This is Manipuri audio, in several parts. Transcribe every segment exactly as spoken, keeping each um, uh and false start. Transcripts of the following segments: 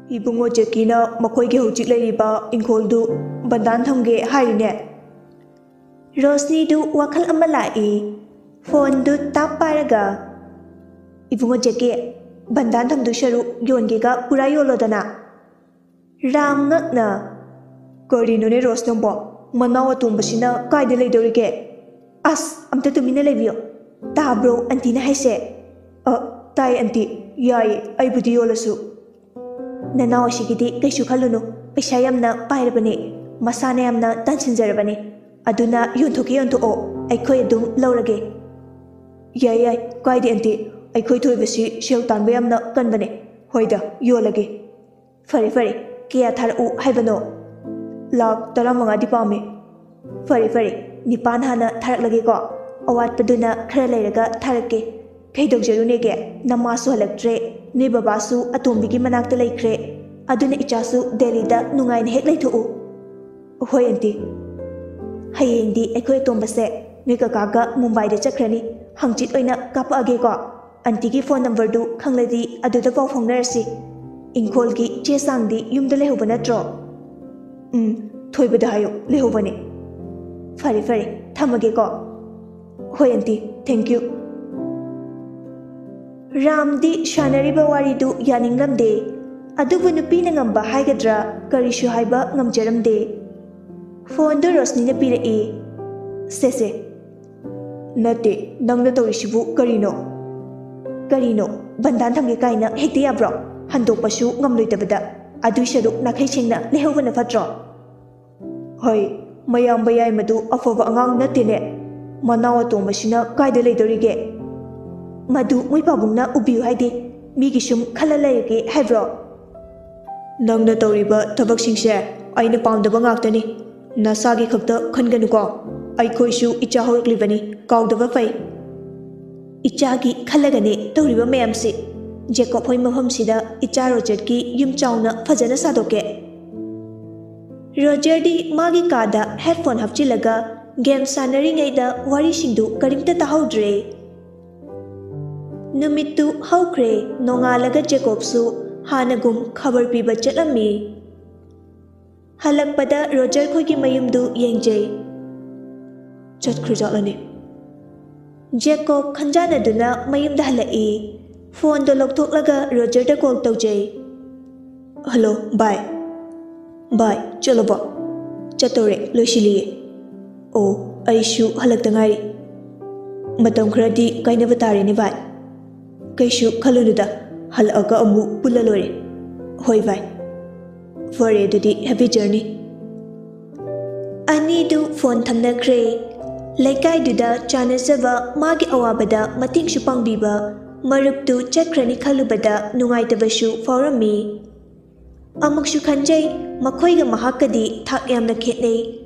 ꯏꯕꯨꯡꯉꯣ ꯖꯦꯀꯤꯅ ꯃꯈꯣꯏꯒꯤ ꯍꯧꯖꯤꯛ ꯂꯩꯔꯤꯕ ꯏꯪꯈꯣꯜꯗꯨ ꯕꯟꯗꯥꯟ ꯊꯝꯒꯦ ꯍꯥꯏꯔꯤꯅꯦ꯫ ꯔꯣꯁꯅꯤꯗꯨ ꯋꯥꯈꯜ ꯑꯃ ꯂꯥꯛꯏ꯫ ꯐꯣꯟꯗꯨ ꯇꯥꯞ ꯄꯥꯏꯔꯒ, "ꯏꯕꯨꯡꯉꯣ ꯖꯦꯀꯤ, ꯕꯟꯗꯥꯟ ꯊꯝꯗꯣꯏ ꯁꯔꯨꯛ ꯌꯣꯟꯒꯦꯒ ꯄꯨꯔꯥ ꯌꯣꯜꯂꯣꯗꯅ꯫" ꯔꯥꯝ ꯉꯛꯅ, "ꯀꯔꯤꯅꯣꯅꯦ ꯔꯣꯁ ꯅꯪꯕꯣ? ꯃꯅꯥꯎ ꯑꯇꯣꯝꯕꯁꯤꯅ ꯀꯥꯏꯗ ꯂꯩꯗꯧꯔꯤꯒꯦ?" "ꯑꯁ, ꯑꯝꯇ ꯇꯨꯃꯤꯟꯅ ꯂꯩꯕꯤꯌꯣ꯫ ꯇꯥꯕ꯭ꯔꯣ ꯑꯟꯇꯤꯅ ꯍꯥꯏꯁꯦ?" "ꯑ, ꯇꯥꯏ ꯑꯟꯇꯤ꯫ ꯌꯥꯏꯌꯦ, ꯑꯩꯕꯨꯗꯤ ꯌꯣꯜꯂꯁꯨ꯫" "ꯅꯅꯥꯎ ꯑꯁꯤꯒꯤꯗꯤ ꯀꯩꯁꯨ ꯈꯜꯂꯨꯅꯨ, ꯄꯩꯁꯥ ꯌꯥꯝꯅ ꯄꯥꯏꯔꯕꯅꯦ, ꯃꯁꯥꯅ ꯌꯥꯝꯅ ꯇꯥꯟꯁꯤꯟꯖꯔꯕꯅꯦ꯫ ꯑꯗꯨꯅ ꯌꯣꯟꯊꯣꯛꯀꯦ ꯌꯣꯟꯊꯣꯛꯑꯣ, ꯑꯩꯈꯣꯏ ꯑꯗꯨꯝ ꯂꯧꯔꯒꯦ꯫" "ꯌꯥꯏ ꯌꯥꯏ, ꯀꯥꯏꯗꯦ ꯑꯟꯇꯤ, ꯑꯩꯈꯣꯏ ꯊꯣꯏꯕꯁꯤ ꯁꯦꯜ ꯇꯥꯟꯕ ꯌꯥꯝꯅ ꯀꯟꯕꯅꯦ꯫ ꯍꯣꯏꯗ, ꯌꯣꯜꯂꯒꯦ꯫" "ꯐꯔꯦ ꯐꯔꯦ, ꯀꯌꯥ ꯊꯥꯔꯛꯎ ꯍꯥꯏꯕꯅꯣ?" "ꯂꯥꯛ ꯇꯔꯥꯃꯉꯥꯗꯤ ꯄꯥꯝꯃꯦ꯫" "ꯐꯔꯦ ꯐꯔꯦ, ꯅꯤꯄꯥꯟ ꯍꯥꯟꯅ ꯊꯥꯔꯛꯂꯒꯦꯀꯣ, ꯑꯋꯥꯠꯄꯗꯨꯅ ꯈꯔ ꯂꯩꯔꯒ ꯊꯥꯔꯛꯀꯦ꯫ ꯀꯩꯗꯧꯖꯔꯨꯅꯦꯒꯦ, ꯅꯃꯥꯁꯨ ꯍꯜꯂꯛꯇ꯭ꯔꯦ, ꯅꯣꯏ ꯕꯕꯥꯁꯨ ꯑꯇꯣꯝꯕꯤꯒꯤ ꯃꯅꯥꯛꯇ ꯂꯩꯈ꯭ꯔꯦ, ꯑꯗꯨꯅ ꯏꯆꯥꯁꯨ ꯗꯦꯜꯂꯤꯗ ꯅꯨꯡꯉꯥꯏꯅ ꯍꯦꯛ ꯂꯩꯊꯣꯛꯎ꯫" "ꯍꯣꯏ ꯑꯟꯇꯤ꯫ ꯍꯌꯦꯡꯗꯤ ꯑꯩꯈꯣꯏ ꯑꯇꯣꯝꯕꯁꯦ ꯅꯣꯏ ꯀꯀꯥꯒ ꯃꯨꯝꯕꯥꯏꯗ ꯆꯠꯈ꯭ꯔꯅꯤ, ꯍꯪꯆꯤꯠ ꯑꯣꯏꯅ ꯀꯥꯞꯄꯛꯑꯒꯦꯀꯣ꯫ ꯑꯟꯇꯤꯒꯤ ꯐꯣꯟ ꯅꯝꯕꯔꯗꯨ ꯈꯪꯂꯗꯤ ꯑꯗꯨꯗ ꯄꯥꯎ ꯐꯥꯎꯅꯔꯁꯤ꯫ ꯏꯪꯈꯣꯜꯒꯤ ꯆꯦ ꯆꯥꯡꯗꯤ ꯌꯨꯝꯗ ꯂꯩꯍꯧꯕ ꯅꯠꯇ꯭ꯔꯣ?" "ꯎꯝ, ꯊꯣꯏꯕꯗ ꯍꯥꯏꯌꯨ, ꯂꯩꯍꯧꯕꯅꯦ꯫" "ꯐꯔꯦ ꯐꯔꯦ, ꯊꯝꯃꯒꯦꯀꯣ꯫" "ꯍꯣꯏ ꯑꯟꯇꯤ, thank you꯫" ꯔꯥꯝꯗꯤ ꯁꯥꯟꯅꯔꯤꯕ ꯋꯥꯔꯤꯗꯨ ꯌꯥꯅꯤꯡꯂꯝꯗꯦ, ꯑꯗꯨꯕꯨ ꯅꯨꯄꯤꯅ ꯉꯝꯕ ꯍꯥꯏꯒꯗ꯭ꯔꯥ, ꯀꯔꯤꯁꯨ ꯍꯥꯏꯕ ꯉꯝꯖꯔꯝꯗꯦ꯫ ꯐꯣꯟꯗꯨ ꯔꯣꯁꯅꯤꯅ ꯄꯤꯔꯛꯏ꯫ "ꯁꯦ ꯁꯦ꯫" "ꯅꯠꯇꯦ, ꯅꯪꯅ ꯇꯧꯔꯤꯁꯤꯕꯨ ꯀꯔꯤꯅꯣ?" "ꯀꯔꯤꯅꯣ? ꯕꯟꯗꯥꯟ ꯊꯝꯒꯦ ꯀꯥꯏꯅ ꯍꯦꯛꯇ ꯌꯥꯕ꯭ꯔꯣ? ꯍꯟꯗꯣꯛꯄꯁꯨ ꯉꯝꯂꯣꯏꯗꯕꯗ꯫ ꯑꯗꯨꯏ ꯁꯔꯨꯛ ꯅꯥꯈꯩ ꯁꯦꯡꯅ ꯂꯩꯍꯧꯕꯅ ꯐꯠꯇ꯭ꯔꯣ?" "ꯍꯣꯏ, ꯃꯌꯥꯝꯕ ꯌꯥꯏꯃꯗꯨ ꯑꯐꯕ ꯑꯉꯥꯡ ꯅꯠꯇꯦꯅꯦ꯫ ꯃꯅꯥꯎ ꯑꯇꯣꯝꯕꯁꯤꯅ ꯀꯥꯏꯗ ꯂꯩꯗꯧꯔꯤꯒꯦ?" "ꯃꯗꯨ ꯃꯣꯏ ꯄꯥꯕꯨꯡꯅ ꯎꯕꯤꯌꯨ ꯍꯥꯏꯗꯦ꯫ ꯃꯤꯒꯤ ꯁꯨꯝ ꯈꯜꯂ ꯂꯩꯔꯒꯦ ꯍꯥꯏꯕ꯭ꯔꯣ?" "ꯅꯪꯅ ꯇꯧꯔꯤꯕ ꯊꯕꯛꯁꯤꯡꯁꯦ ꯑꯩꯅ ꯄꯥꯝꯗꯕ ꯉꯥꯛꯇꯅꯤ꯫ ꯅꯁꯥꯒꯤ ꯈꯛꯇ ꯈꯟꯒꯅꯨꯀꯣ꯫ ꯑꯩꯈꯣꯏꯁꯨ ꯏꯆꯥ ꯍꯧꯔꯛꯂꯤꯕꯅꯤ, ꯀꯥꯎꯗꯕ ꯐꯩ꯫" "ꯏꯆꯥꯒꯤ ꯈꯜꯂꯒꯅꯦ ꯇꯧꯔꯤꯕ ꯃꯌꯥꯝꯁꯤ꯫ ꯖꯦꯀꯣꯕ ꯍꯣꯏ ꯃꯐꯝꯁꯤꯗ ꯏꯆꯥ ꯔꯣꯖꯔꯠꯀꯤ ꯌꯨꯝ ꯆꯥꯎꯅ ꯐꯖꯅ ꯁꯥꯗꯣꯛꯀꯦ꯫" ꯔꯣꯖꯔꯗꯤ ꯃꯥꯒꯤ ꯀꯥꯗ ꯍꯦꯗꯐꯣꯟ ꯍꯥꯞꯆꯤꯜꯂꯒ ꯒꯦꯝ ꯁꯥꯟꯅꯔꯤꯉꯩꯗ ꯋꯥꯔꯤꯁꯤꯡꯗꯨ ꯀꯔꯤꯝꯇ ꯇꯥꯍꯧꯗ꯭ꯔꯦ꯫ ꯅꯨꯃꯤꯠꯇꯨ ꯍꯧꯈ꯭ꯔꯦ꯫ ꯅꯣꯡꯉꯥꯜꯂꯒ ꯖꯦꯀꯣꯕꯁꯨ ꯍꯥꯟꯅꯒꯨꯝ ꯈꯕꯔ ꯄꯤꯕ ꯆꯠꯂꯝꯃꯤ꯫ ꯍꯜꯂꯛꯄꯗ ꯔꯣꯖꯔ ꯈꯣꯏꯒꯤ ꯃꯌꯨꯝꯗꯨ ꯌꯦꯡꯖꯩ꯫ ꯆꯠꯈ꯭ꯔꯖꯥꯠꯂꯅꯦ? ꯖꯦꯀꯣꯕ ꯈꯟꯖꯥꯟꯅꯗꯨꯅ ꯃꯌꯨꯝꯗ ꯍꯜꯂꯛꯏ꯫ ꯐꯣꯟꯗꯣ ꯂꯧꯊꯣꯛꯂꯒ ꯔꯣꯖꯔꯗ ꯀꯣꯜ ꯇꯧꯖꯩ꯫ "ꯍꯜꯂꯣ, ꯚꯥꯏ꯫ ꯚꯥꯏ, ꯆꯠꯂꯕꯣ?" "ꯆꯠꯇꯧꯔꯦ, ꯂꯣꯏꯁꯤꯜꯂꯤꯌꯦ꯫" "ꯑꯣ, ꯑꯩꯁꯨ ꯍꯜꯂꯛꯇ ꯉꯥꯏꯔꯤ꯫ ꯃꯇꯝ ꯈꯔꯗꯤ ꯀꯥꯏꯅꯕ ꯇꯥꯔꯦꯅꯦ, ꯚꯥꯏ꯫" "ꯀꯩꯁꯨ ꯈꯜꯂꯨꯅꯨꯗ, ꯍꯜꯂꯛꯑꯒ ꯑꯃꯨꯛ ꯄꯨꯜꯂ ꯂꯣꯏꯔꯦ꯫" "ꯍꯣꯏ, ꯚꯥꯏ꯫ ꯐꯔꯦ, ꯑꯗꯨꯗꯤ happy journey꯫" ꯑꯅꯤꯗꯨ ꯐꯣꯟ ꯊꯝꯅꯈ꯭ꯔꯦ꯫ ꯂꯩꯀꯥꯏꯗꯨꯗ ꯆꯥꯟꯅꯖꯕ, ꯃꯥꯒꯤ ꯑꯋꯥꯕꯗ ꯃꯇꯦꯡꯁꯨ ꯄꯥꯡꯕꯤꯕ ꯃꯔꯨꯞꯇꯨ ꯆꯠꯈ꯭ꯔꯅꯤ ꯈꯜꯂꯨꯕꯗ ꯅꯨꯡꯉꯥꯏꯇꯕꯁꯨ ꯐꯥꯎꯔꯝꯃꯤ꯫ ꯑꯃꯨꯛꯁꯨ ꯈꯟꯖꯩ, ꯃꯈꯣꯏꯒ ꯃꯍꯥꯛꯀꯗꯤ ꯊꯥꯛ ꯌꯥꯝꯅ ꯈꯦꯠꯅꯩ꯫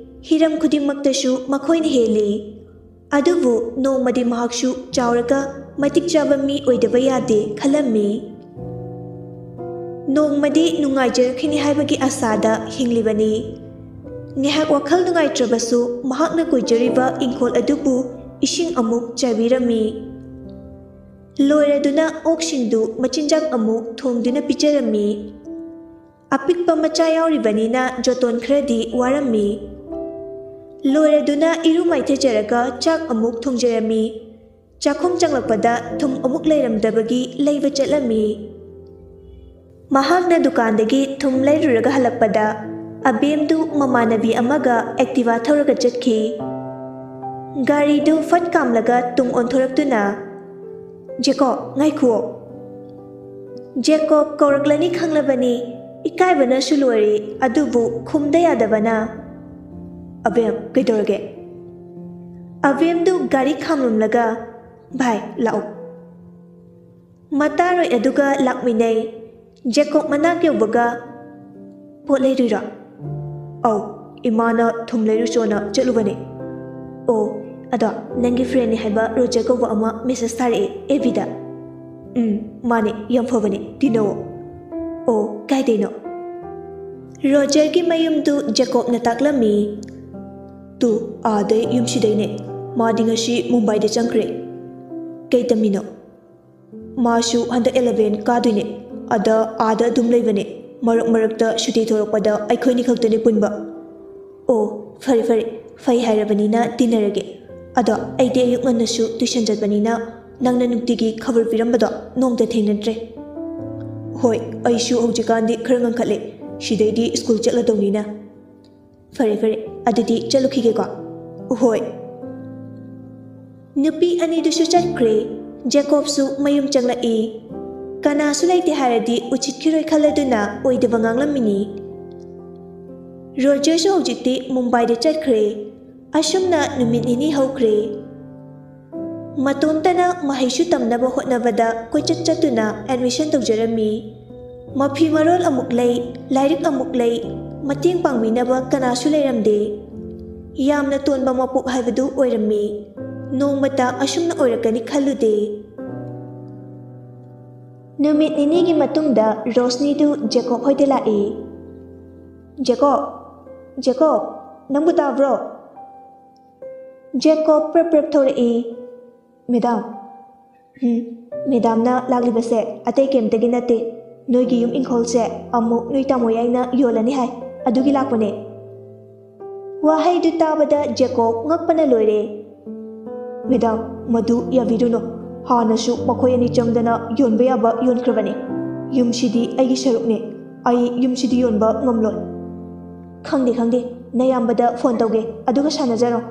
ꯍꯤꯔꯝ ꯈꯨꯗꯤꯡꯃꯛꯇꯁꯨ ꯃꯈꯣꯏꯅ ꯍꯦꯜꯂꯤ꯫ ꯑꯗꯨꯕꯨ ꯅꯣꯡꯃꯗꯤ ꯃꯍꯥꯛꯁꯨ ꯆꯥꯎꯔꯒ ꯃꯇꯤꯛ ꯆꯥꯕ ꯃꯤ ꯑꯣꯏꯗꯕ ꯌꯥꯗꯦ ꯈꯜꯂꯝꯃꯤ꯫ ꯅꯣꯡꯃꯗꯤ ꯅꯨꯡꯉꯥꯏꯖꯔꯛꯈꯤꯅꯤ ꯍꯥꯏꯕꯒꯤ ꯑꯁꯥꯗ ꯍꯤꯡꯂꯤꯕꯅꯤ꯫ ꯉꯥꯏꯍꯥꯛ ꯋꯥꯈꯜ ꯅꯨꯡꯉꯥꯏꯇ꯭ꯔꯕꯁꯨ, ꯃꯍꯥꯛꯅ ꯀꯣꯏꯖꯔꯤꯕ ꯏꯪꯈꯣꯜ ꯑꯗꯨꯕꯨ ꯏꯁꯤꯡ ꯑꯃꯨꯛ ꯆꯥꯏꯕꯤꯔꯝꯃꯤ꯫ ꯂꯣꯏꯔꯗꯨꯅ ꯑꯣꯛꯁꯤꯡꯗꯨ ꯃꯆꯤꯟꯖꯥꯛ ꯑꯃꯨꯛ ꯊꯣꯡꯗꯨꯅ ꯄꯤꯖꯔꯝꯃꯤ꯫ ꯑꯄꯤꯛꯄ ꯃꯆꯥ ꯌꯥꯎꯔꯤꯕꯅꯤꯅ ꯖꯣꯇꯣꯟ ꯈꯔꯗꯤ ꯋꯥꯔꯝꯃꯤ꯫ ꯂꯣꯏꯔꯗꯨꯅ ꯏꯔꯨ ꯃꯥꯏꯊꯖꯔꯒ ꯆꯥꯛ ꯑꯃꯨꯛ ꯊꯣꯡꯖꯔꯝꯃꯤ꯫ ꯆꯥꯛꯈꯨꯝ ꯆꯪꯂꯛꯄꯗ ꯊꯨꯝ ꯑꯃꯨꯛ ꯂꯩꯔꯝꯗꯕꯒꯤ ꯂꯩꯕ ꯆꯠꯂꯝꯃꯤ꯫ ꯃꯍꯥꯛꯅ ꯗꯨꯀꯥꯟꯗꯒꯤ ꯊꯨꯝ ꯂꯩꯔꯨꯔꯒ ꯍꯜꯂꯛꯄꯗ, ꯑꯕꯦꯝꯗꯨ ꯃꯃꯥꯟꯅꯕꯤ ꯑꯃꯒ Activa ꯊꯧꯔꯒ ꯆꯠꯈꯤ꯫ ꯒꯥꯔꯤꯗꯨ ꯐꯠ ꯀꯥꯝꯂꯒ ꯇꯨꯡ ꯑꯣꯟꯊꯣꯔꯛꯇꯨꯅ, "ꯖꯦꯀꯣꯕ, ꯉꯥꯏꯈꯨꯑꯣ꯫" ꯖꯦꯀꯣꯕ ꯀꯧꯔꯛꯂꯅꯤ ꯈꯪꯂꯕꯅꯤ꯫ ꯏꯀꯥꯏꯕꯅꯁꯨ ꯂꯣꯏꯔꯦ, ꯑꯗꯨꯕꯨ ꯈꯨꯝꯗ ꯌꯥꯗꯕꯅ, "ꯑꯕꯦꯝ, ꯀꯩꯗꯧꯔꯒꯦ?" ꯑꯕꯦꯝꯗꯨ ꯒꯥꯔꯤ ꯈꯥꯝꯂꯝꯂꯒ, "ꯚꯥꯏ, ꯂꯥꯛꯑꯣ꯫" ꯃꯇꯥꯔꯣꯏ ꯑꯗꯨꯒ ꯂꯥꯛꯃꯤꯟꯅꯩ꯫ ꯖꯦꯀꯣꯕ ꯃꯅꯥꯛ ꯌꯧꯕꯒ, "ꯄꯣꯠ ꯂꯩꯔꯨꯏꯔꯣ?" "ꯑꯧ, ꯏꯃꯥꯅ ꯊꯨꯝ ꯂꯩꯔꯨꯆꯣꯅ ꯆꯠꯂꯨꯕꯅꯦ꯫" "ꯑꯣ, ꯑꯗꯣ ꯅꯪꯒꯤ friendꯅꯤ ꯍꯥꯏꯕ ꯔꯣꯖꯔ ꯀꯧꯕ ꯑꯃ message ꯊꯥꯔꯛꯑꯦ FBꯗ꯫" "ꯎꯝ, ꯃꯥꯅꯦ, ꯌꯥꯝ ꯐꯕꯅꯦ, ꯇꯤꯟꯅꯧꯑꯣ꯫" "ꯑꯣ, ꯀꯥꯏꯗꯩꯅꯣ?" ꯔꯣꯖꯔꯒꯤ ꯃꯌꯨꯝꯗꯨ ꯖꯦꯀꯣꯕꯅ ꯇꯥꯛꯂꯝꯃꯤ꯫ "ꯇꯨ, ꯑꯥꯗꯩ, ꯌꯨꯝꯁꯤꯗꯩꯅꯦ꯫ ꯃꯥꯗꯤ ꯉꯁꯤ ꯃꯨꯝꯕꯥꯏꯗ ꯆꯪꯈ꯭ꯔꯦ꯫" "ꯀꯩ ꯇꯝꯃꯤꯅꯣ?" "ꯃꯥꯁꯨ ꯍꯟꯗꯛ eleven ꯀꯥꯗꯣꯏꯅꯦ꯫ ꯑꯗ ꯑꯥꯗ ꯑꯗꯨꯝ ꯂꯩꯕꯅꯦ꯫ ꯃꯔꯛ ꯃꯔꯛꯇ ꯁꯨꯇꯤ ꯊꯣꯔꯛꯄꯗ ꯑꯩꯈꯣꯏꯅꯤ ꯈꯛꯇꯅꯤ ꯄꯨꯟꯕ꯫ ꯑꯣ, ꯐꯔꯦ ꯐꯔꯦ, ꯐꯩ ꯍꯥꯏꯔꯕꯅꯤꯅ ꯇꯤꯟꯅꯔꯒꯦ꯫ ꯑꯗꯣ ꯑꯩꯗꯤ ꯑꯌꯨꯛ ꯉꯟꯅꯁꯨ ꯇꯨꯏꯁꯟ ꯆꯠꯄꯅꯤꯅ ꯅꯪꯅ ꯅꯨꯡꯇꯤꯒꯤ ꯈꯕꯔ ꯄꯤꯔꯝꯕꯗꯣ ꯅꯣꯡꯇ ꯊꯦꯡꯅꯗ꯭ꯔꯦ꯫ ꯍꯣꯏ, ꯑꯩꯁꯨ ꯍꯧꯖꯤꯛꯀꯥꯟꯗꯤ ꯈꯔ ꯉꯟꯈꯠꯂꯦ꯫ ꯁꯤꯗꯩꯗꯤ ꯁ꯭ꯀꯨꯜ ꯆꯠꯂꯗꯧꯅꯤꯅ꯫ ꯐꯔꯦ ꯐꯔꯦ, ꯑꯗꯨꯗꯤ ꯆꯠꯂꯨꯈꯤꯒꯦꯀꯣ꯫ ꯍꯣꯏ꯫ ꯅꯨꯄꯤ ꯑꯅꯤꯗꯨꯁꯨ ꯆꯠꯈ꯭ꯔꯦ꯫ ꯖꯦꯀꯣꯕꯁꯨ ꯃꯌꯨꯝ ꯆꯪꯂꯛꯏ꯫ ꯀꯅꯥꯁꯨ ꯂꯩꯇꯦ ꯍꯥꯏꯔꯗꯤ ꯎꯆꯤꯠꯈꯤꯔꯣꯏ ꯈꯜꯂꯗꯨꯅ ꯑꯣꯏꯗꯕ ꯉꯥꯡꯂꯝꯃꯤꯅꯤ꯫ ꯔꯣꯖꯔꯁꯨ ꯍꯧꯖꯤꯛꯇꯤ ꯃꯨꯝꯕꯥꯏꯗ ꯆꯠꯈ꯭ꯔꯦ꯫ ꯑꯁꯨꯝꯅ ꯅꯨꯃꯤꯠ ꯅꯤꯅꯤ ꯍꯧꯈ꯭ꯔꯦ꯫ ꯃꯇꯣꯝꯇꯅ ꯃꯍꯩꯁꯨ ꯇꯝꯅꯕ ꯍꯣꯠꯅꯕꯗ ꯀꯣꯏꯆꯠ ꯆꯠꯇꯨꯅ ꯑꯦꯗꯃꯤꯁꯟ ꯇꯧꯖꯔꯝꯃꯤ꯫ ꯃꯐꯤ ꯃꯔꯣꯜ ꯑꯃꯨꯛ ꯂꯩ, ꯂꯥꯏꯔꯤꯛ ꯑꯃꯨꯛ ꯂꯩ, ꯃꯇꯦꯡ ꯄꯥꯡꯕꯤꯅꯕ ꯀꯅꯥꯁꯨ ꯂꯩꯔꯝꯗꯦ꯫ ꯌꯥꯝꯅ ꯇꯣꯟꯕ ꯃꯄꯣꯛ ꯍꯥꯏꯕꯗꯨ ꯑꯣꯏꯔꯝꯃꯤ꯫ ꯅꯣꯡꯃꯇ ꯑꯁꯨꯝꯅ ꯑꯣꯏꯔꯛꯀꯅꯤ ꯈꯜꯂꯨꯗꯦ꯫ ꯅꯨꯃꯤꯠ ꯅꯤꯅꯤꯒꯤ ꯃꯇꯨꯡꯗ ꯔꯣꯁꯅꯤꯗꯨ ꯖꯦꯀꯣꯕ ꯍꯣꯏꯗ ꯂꯥꯛꯏ꯫ "ꯖꯦꯀꯣꯕ, ꯖꯦꯀꯣꯕ, ꯅꯪꯕꯨ ꯇꯥꯕ꯭ꯔꯣ?" ꯖꯦꯀꯣꯕ ꯄ꯭ꯔꯞ ꯄ꯭ꯔꯞ ꯊꯣꯔꯛꯏ꯫ "ꯃꯦꯗꯥꯝ?" "ꯎꯝ, ꯃꯦꯗꯥꯝꯅ ꯂꯥꯛꯂꯤꯕꯁꯦ ꯑꯇꯩ ꯀꯩꯝꯇꯒꯤ ꯅꯠꯇꯦ꯫ ꯅꯣꯏꯒꯤ ꯌꯨꯝ ꯏꯪꯈꯣꯜꯁꯦ ꯑꯃꯨꯛ ꯅꯣꯏ ꯇꯥꯃꯣ ꯌꯥꯏꯅ ꯌꯣꯜꯂꯅꯤ ꯍꯥꯏ, ꯑꯗꯨꯒꯤ ꯂꯥꯛꯄꯅꯦ꯫" ꯋꯥꯍꯩꯗꯨ ꯇꯥꯕꯗ ꯖꯦꯀꯣꯕ ꯉꯛꯄꯅ ꯂꯣꯏꯔꯦ꯫ "ꯃꯦꯗꯥꯝ, ꯃꯗꯨ ꯌꯥꯕꯤꯔꯨꯅꯨ꯫ ꯍꯥꯟꯅꯁꯨ ꯃꯈꯣꯏ ꯑꯅꯤ ꯆꯪꯗꯅ ꯌꯣꯟꯕ ꯌꯥꯕ ꯌꯣꯟꯈ꯭ꯔꯕꯅꯤ꯫ ꯌꯨꯝꯁꯤꯗꯤ ꯑꯩꯒꯤ ꯁꯔꯨꯛꯅꯤ꯫ ꯑꯩ ꯌꯨꯝꯁꯤꯗꯤ ꯌꯣꯟꯕ ꯉꯝꯂꯣꯏ꯫" "ꯈꯪꯗꯦ, ꯈꯪꯗꯦ꯫ ꯅꯌꯥꯝꯕꯗ ꯐꯣꯟ ꯇꯧꯒꯦ, ꯑꯗꯨꯒ ꯁꯥꯟꯅꯖꯔꯣ꯫"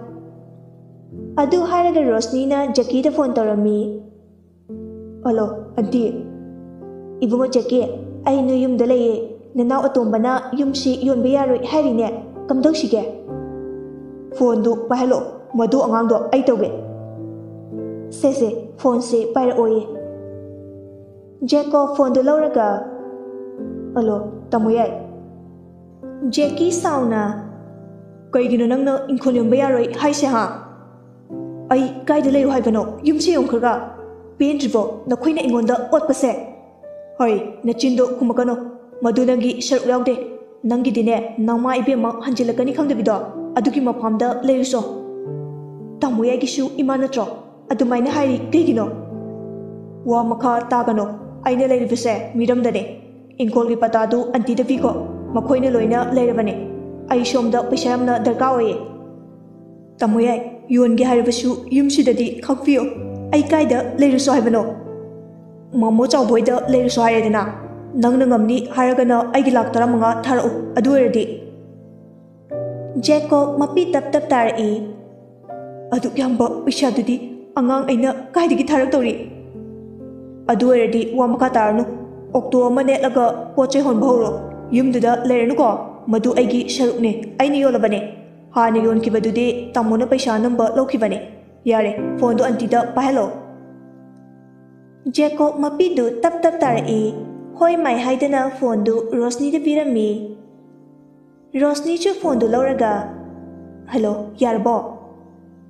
ꯑꯗꯨ ꯍꯥꯏꯔꯒ ꯔꯣꯁꯅꯤꯅ ꯖꯦꯀꯤꯗ ꯐꯣꯟ ꯇꯧꯔꯝꯃꯤ꯫ "Hello, aunty." "ꯏꯕꯨꯡꯉꯣ ꯖꯦꯀꯤ, ꯑꯩ ꯅꯣꯏ ꯌꯨꯝꯗ ꯂꯩꯌꯦ꯫ ꯅꯅꯥꯎ ꯑꯇꯣꯝꯕꯅ ꯌꯨꯝꯁꯤ ꯌꯣꯟꯕ ꯌꯥꯔꯣꯏ ꯍꯥꯏꯔꯤꯅꯦ꯫ ꯀꯝꯗꯧꯁꯤꯒꯦ?" "ꯐꯣꯟꯗꯨ ꯄꯥꯏꯍꯜꯂꯣ, ꯃꯗꯨ ꯑꯉꯥꯡꯗꯣ ꯑꯩ ꯇꯧꯒꯦ꯫" "ꯁꯦ, ꯁꯦ, ꯐꯣꯟꯁꯦ ꯄꯥꯏꯔꯛꯑꯣꯌꯦ꯫" ꯖꯦꯀꯣꯕ ꯐꯣꯟꯗꯨ ꯂꯧꯔꯒ, "ꯍꯜꯂꯣ, ꯇꯥꯃꯣ ꯌꯥꯏ꯫" ꯖꯦꯀꯤ ꯁꯥꯎꯅ, "ꯀꯩꯒꯤꯅꯣ ꯅꯪꯅ ꯏꯪꯈꯣꯜ ꯌꯣꯟꯕ ꯌꯥꯔꯣꯏ ꯍꯥꯏꯁꯦ, ꯍꯥ? ꯑꯩ ꯀꯥꯏꯗ ꯂꯩꯌꯨ ꯍꯥꯏꯕꯅꯣ? ꯌꯨꯝꯁꯦ ꯌꯣꯟꯈ꯭ꯔꯒ? ꯄꯦꯟꯗ꯭ꯔꯤꯕꯣ ꯅꯈꯣꯏꯅ ꯑꯩꯉꯣꯟꯗ ꯑꯣꯠꯄꯁꯦ?" "ꯍꯣꯏ, ꯅꯆꯤꯟꯗꯣ ꯈꯨꯝꯃꯛꯀꯅꯨ꯫ ꯃꯗꯨ ꯅꯪꯒꯤ ꯁꯔꯨꯛ ꯌꯥꯎꯗꯦ꯫ ꯅꯪꯒꯤꯗꯤꯅꯦ, ꯅꯃꯥ ꯏꯕꯦꯝꯃ ꯍꯟꯖꯤꯜꯂꯛꯀꯅꯤ ꯈꯪꯗꯕꯤꯗꯣ, ꯑꯗꯨꯒꯤ ꯃꯐꯝꯗ ꯂꯩꯔꯨꯆꯣ꯫ ꯇꯥꯃꯣ ꯌꯥꯏꯒꯤꯁꯨ ꯏꯃꯥ ꯅꯠꯇ꯭ꯔꯣ? ꯑꯗꯨꯃꯥꯏꯅ ꯍꯥꯏꯔꯤ ꯀꯩꯒꯤꯅꯣ?" "ꯋꯥ ꯃꯈꯥ ꯇꯥꯒꯅꯣ꯫ ꯑꯩꯅ ꯂꯩꯔꯤꯕꯁꯦ ꯃꯤꯔꯝꯗꯅꯦ꯫ ꯏꯪꯈꯣꯜꯒꯤ ꯄꯇꯥꯗꯨ ꯑꯟꯇꯤꯗ ꯄꯤꯈꯣ꯫ ꯃꯈꯣꯏꯅ ꯂꯣꯏꯅ ꯂꯩꯔꯕꯅꯦ꯫ ꯑꯩ ꯁꯣꯝꯗ ꯄꯩꯁꯥ ꯌꯥꯝꯅ ꯗꯔꯀꯥꯔ ꯑꯣꯏꯌꯦ꯫ ꯇꯥꯃꯣ ꯌꯥꯏ, ꯌꯣꯟꯒꯦ ꯍꯥꯏꯔꯕꯁꯨ ꯌꯨꯝꯁꯤꯗꯗꯤ ꯈꯥꯛꯄꯤꯌꯣ꯫ ꯑꯩ ꯀꯥꯏꯗ ꯂꯩꯔꯨꯁꯣ ꯍꯥꯏꯕꯅꯣ? ꯃꯥꯃꯣ ꯆꯥꯎꯕ ꯍꯣꯏꯗ ꯂꯩꯔꯨꯁꯣ ꯍꯥꯏꯔꯦꯗꯅ꯫ ꯅꯪꯅ ꯉꯝꯅꯤ ꯍꯥꯏꯔꯒꯅ ꯑꯩꯒꯤ ꯂꯥꯛ ꯇꯔꯥꯃꯉꯥ ꯊꯥꯔꯛꯎ꯫ ꯑꯗꯨ ꯑꯣꯏꯔꯗꯤ꯫ ꯖꯦꯀꯣꯕ ꯃꯄꯤ ꯇꯞ ꯇꯞ ꯇꯥꯔꯛꯏ꯫ ꯑꯗꯨꯛ ꯌꯥꯝꯕ ꯄꯩꯁꯥꯗꯨꯗꯤ ꯑꯉꯥꯡ ꯑꯩꯅ ꯀꯥꯏꯗꯒꯤ ꯊꯥꯔꯛꯇꯧꯔꯤ? ꯑꯗꯨ ꯑꯣꯏꯔꯗꯤ ꯋꯥ ꯃꯈꯥ ꯇꯥꯔꯅꯨ꯫ ꯑꯣꯛꯇꯣ ꯑꯃ ꯅꯦꯠꯂꯒ ꯄꯣꯠ ꯆꯩ ꯍꯣꯟꯕ ꯍꯧꯔꯣ꯫ ꯌꯨꯝꯗꯨꯗ ꯂꯩꯔꯅꯨꯀꯣ꯫ ꯃꯗꯨ ꯑꯩꯒꯤ ꯁꯔꯨꯛꯅꯦ꯫ ꯑꯩꯅ ꯌꯣꯜꯂꯕꯅꯦ꯫ ꯍꯥꯟꯅ ꯌꯣꯟꯈꯤꯕꯗꯨꯗꯤ ꯇꯥꯃꯣꯅ ꯄꯩꯁꯥ ꯑꯅꯝꯕ ꯂꯧꯈꯤꯕꯅꯦ꯫ ꯌꯥꯔꯦ, ꯐꯣꯟꯗꯣ ꯑꯟꯇꯤꯗ ꯄꯥꯏꯍꯜꯂꯣ꯫ ꯖꯦꯀꯣꯕ ꯃꯄꯤꯗꯨ ꯇꯞ ꯇꯞ ꯇꯥꯔꯛꯏ꯫ ꯍꯣꯏ ꯃꯥꯏ ꯍꯥꯏꯗꯅ ꯐꯣꯟꯗꯨ ꯔꯣꯁꯅꯤꯗ ꯄꯤꯔꯝꯃꯤ꯫ ꯔꯣꯁꯅꯤꯁꯨ ꯐꯣꯟꯗꯨ ꯂꯧꯔꯒ, "ꯍꯜꯂꯣ, ꯌꯥꯔꯕꯣ?"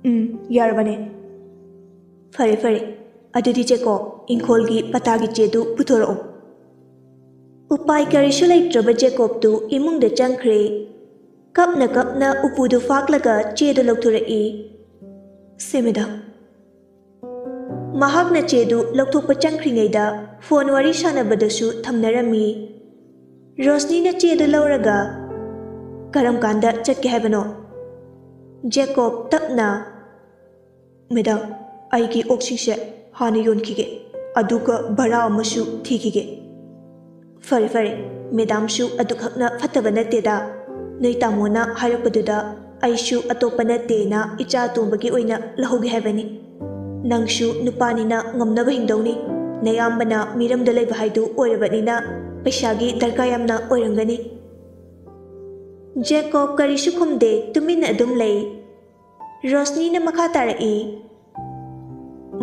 "ꯎꯝ, ꯌꯥꯔꯕꯅꯦ꯫" "ꯐꯔꯦ, ꯐꯔꯦ꯫ ꯑꯗꯨꯗꯤ ꯖꯦꯀꯣꯕ, ꯏꯪꯈꯣꯜꯒꯤ ꯄꯇꯥꯒꯤ ꯆꯦꯗꯨ ꯄꯨꯊꯣꯔꯛꯑꯣ꯫" ꯎꯄꯥꯏ ꯀꯔꯤꯁꯨ ꯂꯩꯇ꯭ꯔꯕ ꯖꯦꯀꯣꯕꯇꯨ ꯏꯃꯨꯡꯗ ꯆꯪꯈ꯭ꯔꯦ꯫ ꯀꯞꯅ ꯀꯞꯅ ꯎꯄꯨꯗꯨ ꯐꯥꯛꯂꯒ ꯆꯦꯗꯨ ꯂꯧꯊꯣꯔꯛꯏ꯫ "ꯁꯦ ꯃꯦꯗꯥꯝ꯫" ꯃꯍꯥꯛꯅ ꯆꯦꯗꯨ ꯂꯧꯊꯣꯛꯄ ꯆꯪꯈ꯭ꯔꯤꯉꯩꯗ ꯐꯣꯟ ꯋꯥꯔꯤ ꯁꯥꯟꯅꯕꯗꯁꯨ ꯊꯝꯅꯔꯝꯃꯤ꯫ ꯔꯣꯁꯅꯤꯅ ꯆꯦꯗꯨ ꯂꯧꯔꯒ, "ꯀꯔꯝ ꯀꯥꯟꯗ ꯆꯠꯀꯦ ꯍꯥꯏꯕꯅꯣ?" ꯖꯦꯀꯣꯕ ꯇꯞꯅ, "ꯃꯦꯗꯥꯝ, ꯑꯩꯒꯤ ꯑꯣꯛꯁꯤꯡꯁꯦ ꯍꯥꯟꯅ ꯌꯣꯟꯈꯤꯒꯦ, ꯑꯗꯨꯒ ꯚꯔꯥ ꯑꯃꯁꯨ ꯊꯤꯈꯤꯒꯦ꯫" "ꯐꯔꯦ, ꯐꯔꯦ, ꯃꯦꯗꯥꯝꯁꯨ ꯑꯗꯨꯈꯛꯅ ꯐꯠꯇꯕ ꯅꯠꯇꯦꯗ꯫ ꯅꯣꯏ ꯇꯥꯃꯣꯅ ꯍꯥꯏꯔꯛꯄꯗꯨꯗ ꯑꯩꯁꯨ ꯑꯇꯣꯞꯄ ꯅꯠꯇꯦꯅ ꯏꯆꯥ ꯑꯇꯣꯝꯕꯒꯤ ꯑꯣꯏꯅ ꯂꯧꯍꯧꯒꯦ ꯍꯥꯏꯕꯅꯤ꯫ ꯅꯪꯁꯨ ꯅꯨꯄꯥꯅꯤꯅ ꯉꯝꯅꯕ ꯍꯤꯡꯗꯧꯅꯤ꯫ ꯅꯌꯥꯝꯕꯅ ꯃꯤꯔꯝꯗ ꯂꯩꯕ ꯍꯥꯏꯗꯨ ꯑꯣꯏꯔꯕꯅꯤꯅ ꯄꯩꯁꯥꯒꯤ ꯗꯔꯀꯥꯔ ꯌꯥꯝꯅ ꯑꯣꯏꯔꯝꯒꯅꯤ꯫" ꯖꯦꯀꯣꯕ ꯀꯔꯤꯁꯨ ꯈꯨꯝꯗꯦ, ꯇꯨꯃꯤꯟꯅ ꯑꯗꯨꯝ ꯂꯩ꯫ ꯔꯣꯁꯅꯤꯅ ꯃꯈꯥ ꯇꯥꯔꯛꯏ,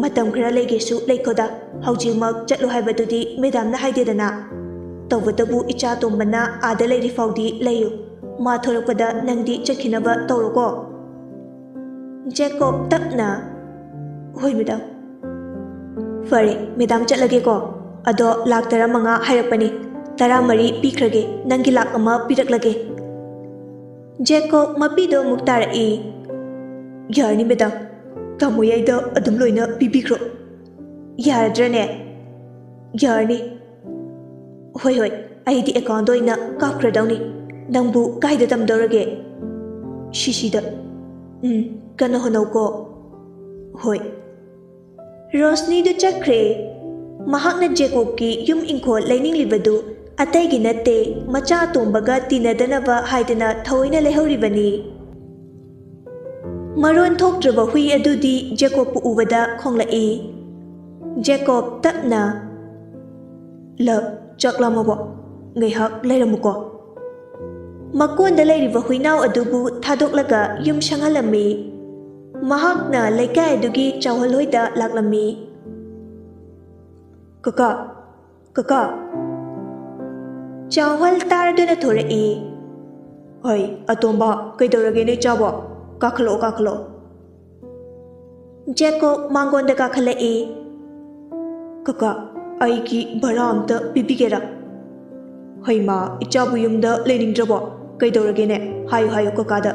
"ꯃꯇꯝ ꯈꯔ ꯂꯩꯒꯦꯁꯨ ꯂꯩꯈꯣꯗ, ꯍꯧꯖꯤꯛꯃꯛ ꯆꯠꯂꯣ ꯍꯥꯏꯕꯗꯨꯗꯤ ꯃꯦꯗꯥꯝꯅ ꯍꯥꯏꯗꯦꯗꯅ꯫ ꯇꯧꯕꯇꯕꯨ ꯏꯆꯥ ꯇꯣꯝꯕꯅ ꯑꯥꯗ ꯂꯩꯔꯤ ꯐꯥꯎꯗꯤ ꯂꯩꯌꯨ, ꯃꯥ ꯊꯣꯔꯛꯄꯗ ꯅꯪꯗꯤ ꯆꯠꯈꯤꯅꯕ ꯇꯧꯔꯣꯀꯣ꯫" ꯖꯦꯀꯣꯕ ꯇꯞꯅ, "ꯍꯣꯏ ꯃꯦꯗꯥꯝ꯫" "ꯐꯔꯦ, ꯃꯦꯗꯥꯝ ꯆꯠꯂꯒꯦꯀꯣ꯫ ꯑꯗꯣ ꯂꯥꯛ ꯇꯔꯥꯃꯉꯥ ꯍꯥꯏꯔꯛꯄꯅꯤ, ꯇꯔꯥꯃꯔꯤ ꯄꯤꯈ꯭ꯔꯒꯦ, ꯅꯪꯒꯤ ꯂꯥꯛ ꯑꯃ ꯄꯤꯔꯛꯂꯒꯦ꯫" ꯖꯦꯀꯣꯕ ꯃꯄꯤꯗꯣ ꯑꯃꯨꯛ ꯇꯥꯔꯛꯏ꯫ "ꯌꯥꯔꯅꯤ ꯃꯦꯗꯥꯝ, ꯇꯥꯃꯣ ꯌꯥꯏꯗ ꯑꯗꯨꯝ ꯂꯣꯏꯅ ꯄꯤꯕꯤꯈ꯭ꯔꯣ꯫ ꯌꯥꯔꯗ꯭ꯔꯅꯦ?" ꯌꯥꯔꯅꯤ꯫ ꯍꯣꯏ, ꯍꯣꯏ, ꯑꯩꯗꯤ ꯑꯦꯀꯥꯎꯟꯗ ꯑꯣꯏꯅ ꯀꯥꯞꯈ꯭ꯔꯗꯧꯅꯤ꯫ ꯅꯪꯕꯨ ꯀꯥꯏꯗ ꯇꯝꯗꯧꯔꯒꯦ? ꯁꯤꯁꯤꯗ꯫ ꯎꯝ, ꯀꯟꯅ ꯍꯣꯠꯅꯧꯀꯣ꯫ ꯍꯣꯏ꯫ ꯔꯣꯁꯅꯤꯗꯨ ꯆꯠꯈ꯭ꯔꯦ꯫ ꯃꯍꯥꯛꯅ ꯖꯦꯀꯣꯕꯀꯤ ꯌꯨꯝ ꯏꯪꯈꯣꯜ ꯂꯩꯅꯤꯡꯂꯤꯕꯗꯨ ꯑꯇꯩꯒꯤ ꯅꯠꯇꯦ, ꯃꯆꯥ ꯑꯇꯣꯝꯕꯒ ꯇꯤꯟꯅꯗꯅꯕ ꯍꯥꯏꯗꯅ ꯊꯑꯣꯏꯅ ꯂꯩꯍꯧꯔꯤꯕꯅꯤ꯫ ꯃꯔꯣꯟ ꯊꯣꯛꯇ꯭ꯔꯕ ꯍꯨꯏ ꯑꯗꯨꯗꯤ ꯖꯦꯀꯣꯕꯄꯨ ꯎꯕꯗ ꯈꯣꯡꯂꯛꯏ꯫ ꯖꯦꯀꯣꯕ ꯇꯞꯅ, "ꯂꯞ, ꯆꯥꯛ ꯂꯥꯝꯃꯕꯣ? ꯉꯥꯏꯍꯥꯛ ꯂꯩꯔꯝꯃꯨꯀꯣ꯫" ꯃꯀꯣꯟꯗ ꯂꯩꯔꯤꯕ ꯍꯨꯏꯅꯥꯎ ꯑꯗꯨꯕꯨ ꯊꯥꯗꯣꯛꯂꯒ ꯌꯨꯝ ꯁꯪꯍꯜꯂꯝꯃꯤ꯫ ꯃꯍꯥꯛꯅ ꯂꯩꯀꯥꯏ ꯑꯗꯨꯒꯤ ꯆꯥꯎꯍꯜ ꯍꯣꯏꯗ ꯂꯥꯛꯂꯝꯃꯤ꯫ "ꯀꯀꯥ, ꯀꯀꯥ!" ꯆꯥꯎꯍꯜ ꯇꯥꯔꯗꯨꯅ ꯊꯣꯔꯛꯏ꯫ "ꯍꯣꯏ, ꯑꯇꯣꯝꯕ, ꯀꯩꯗꯧꯔꯒꯦ ꯅꯣꯏ ꯆꯥꯕꯣ? ꯀꯥꯈꯠꯂꯛꯑꯣ, ꯀꯥꯈꯠꯂꯛꯑꯣ꯫" ꯖꯦꯀꯣꯕ ꯃꯥꯡꯒꯣꯟꯗ ꯀꯥꯈꯠꯂꯛꯏ꯫ "ꯀꯀꯥ, ꯑꯩꯒꯤ ꯚꯔꯥ ꯑꯝꯇ ꯄꯤꯕꯤꯒꯦꯔꯥ?" "ꯍꯩꯃꯥ, ꯏꯆꯥꯕꯨ ꯌꯨꯝꯗ ꯂꯩꯅꯤꯡꯗ꯭ꯔꯕꯣ? ꯀꯩꯗꯧꯔꯒꯦꯅꯦ? ꯍꯥꯏꯌꯨ, ꯍꯥꯏꯌꯨ ꯀꯀꯥꯗ꯫"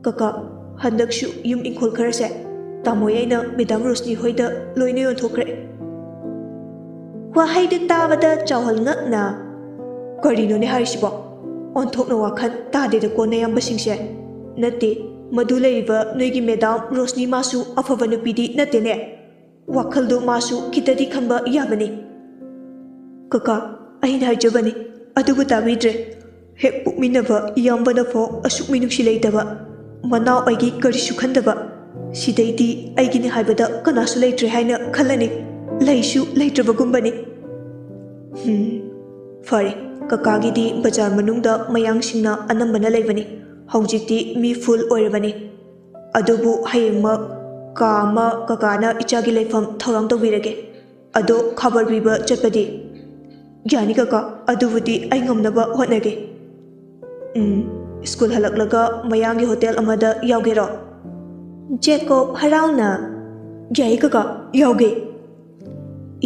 "ꯀꯀꯥ, ꯍꯟꯗꯛꯁꯨ ꯌꯨꯝ ꯏꯪꯈꯣꯜ ꯈꯔꯁꯦ ꯇꯥꯃꯣ ꯑꯩꯅ ꯃꯦꯗꯥꯝ ꯔꯣꯁꯅꯤ ꯍꯣꯏꯗ ꯂꯣꯏꯅ ꯌꯣꯟꯊꯣꯛꯈ꯭ꯔꯦ꯫" ꯋꯥꯍꯩꯗꯨ ꯇꯥꯕꯗ ꯆꯥꯎꯍꯜ ꯉꯛꯅ, "ꯀꯔꯤꯅꯣꯅꯦ ꯍꯥꯏꯔꯤꯁꯤꯕꯣ? ꯑꯣꯟꯊꯣꯛꯅ ꯋꯥꯈꯜ ꯇꯥꯗꯦꯗꯀꯣ ꯅꯌꯥꯝꯕꯁꯤꯡꯁꯦ꯫ ꯅꯠꯇꯦ, ꯃꯗꯨ ꯂꯩꯔꯤꯕ ꯅꯣꯏꯒꯤ ꯃꯦꯗꯥꯝ ꯔꯣꯁꯅꯤ ꯃꯥꯁꯨ ꯑꯐꯕ ꯅꯨꯄꯤꯗꯤ ꯅꯠꯇꯦꯅꯦ꯫ ꯋꯥꯈꯜꯗꯣ ꯃꯥꯁꯨ ꯈꯤꯇꯗꯤ ꯈꯟꯕ ꯌꯥꯕꯅꯤ꯫" "ꯀꯀꯥ, ꯑꯩꯅ ꯍꯥꯏꯖꯕꯅꯤ, ꯑꯗꯨꯕꯨ ꯇꯥꯕꯤꯗ꯭ꯔꯦ꯫ ꯍꯦꯛ ꯄꯣꯛꯃꯤꯟꯅꯕ ꯏꯌꯥꯝꯕꯅ ꯐꯥꯎ ꯑꯁꯨꯛ ꯃꯤꯅꯨꯡꯁꯤ ꯂꯩꯇꯕ, ꯃꯅꯥꯎ ꯑꯩꯒꯤ ꯀꯔꯤꯁꯨ ꯈꯟꯗꯕ, ꯁꯤꯗꯩꯗꯤ ꯑꯩꯒꯤꯅꯤ ꯍꯥꯏꯕꯗ ꯀꯅꯥꯁꯨ ꯂꯩꯇ꯭ꯔꯦ ꯍꯥꯏꯅ ꯈꯜꯂꯅꯤ, ꯂꯩꯁꯨ ꯂꯩꯇ꯭ꯔꯕꯒꯨꯝꯕꯅꯤ꯫" "ꯍꯝ, ꯐꯔꯦ, ꯀꯀꯥꯒꯤꯗꯤ ꯕꯖꯥꯔ ꯃꯅꯨꯡꯗ ꯃꯌꯥꯡꯁꯤꯡꯅ ꯑꯅꯝꯕꯅ ꯂꯩꯕꯅꯤ, ꯍꯧꯖꯤꯛꯇꯤ ꯃꯤ ꯐꯨꯜ ꯑꯣꯏꯔꯕꯅꯤ꯫ ꯑꯗꯨꯕꯨ ꯍꯌꯦꯡꯃꯛ ꯀꯥ ꯑꯃ ꯀꯀꯥꯅ ꯏꯆꯥꯒꯤ ꯂꯩꯐꯝ ꯊꯧꯔꯥꯡ ꯇꯧꯕꯤꯔꯒꯦ꯫ ꯑꯗꯣ ꯈꯕꯔ ꯄꯤꯕ ꯆꯠꯄꯗꯤ?" "ꯌꯥꯅꯤ ꯀꯀꯥ, ꯑꯗꯨꯕꯨꯗꯤ ꯑꯩ ꯉꯝꯅꯕ ꯍꯣꯠꯅꯒꯦ꯫" "ꯎꯝ, ꯁ꯭ꯀꯨꯜ ꯍꯜꯂꯛꯂꯒ ꯃꯌꯥꯡꯒꯤ ꯍꯣꯇꯦꯜ ꯑꯃꯗ ꯌꯥꯎꯒꯦꯔꯣ?" ꯖꯦꯀꯣꯕ ꯍꯔꯥꯎꯅ, "ꯌꯥꯏꯌꯦ ꯀꯀꯥ, ꯌꯥꯎꯒꯦ꯫"